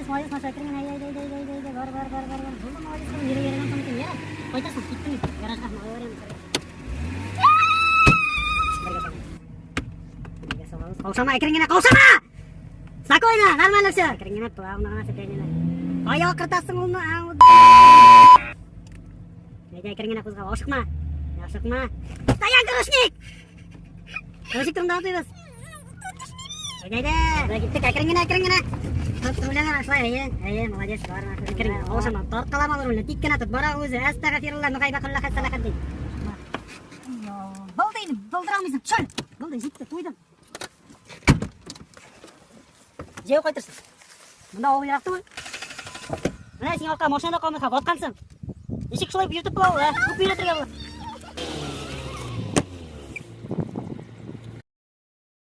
молодец, Маша, әкрен генә, әйдә, әйдә, әйдә, әйдә, әйдә, бар, бар, бар, бар, бар. Булды, молодец, кызым, йөри, йөргән соң икән, ярар. Кайтырсың, киттем мин гаражга, малайлар янына. Бергә салабыз. Бергә салабыз. Каушама, әкрен генә, каушама! Спокойно, нормально все. Әкрен генә, плавно гына сцеплениене. Кая акыртасың улны? Әйдә, әкрен генә кузгал, ашыкма. Ашыкма. Стоянка, ручник! Ручник турында онытмыйбыз. Әйдә, әйдә. Менә киттек, әкрен генә, әкрен генә. Тот рульне, шулай, әйе, әйе, молодец, бар, әкрен генә. Алышама, тарткалама рульне, тик кенә тот, бара үзе. Әстәгъфирулла, мөгайбәкулла хәссәләхәддин. Булды инде, булдыра алмыйсың, төшер. Булды, җитте, туйдым. Җәяү кайтырсың. Монда авыл ерак түгел. Менә син арка машинада калмый, баткансың. Ничек шулай йөртеп була ул, ә? Күп өйрәтергә була.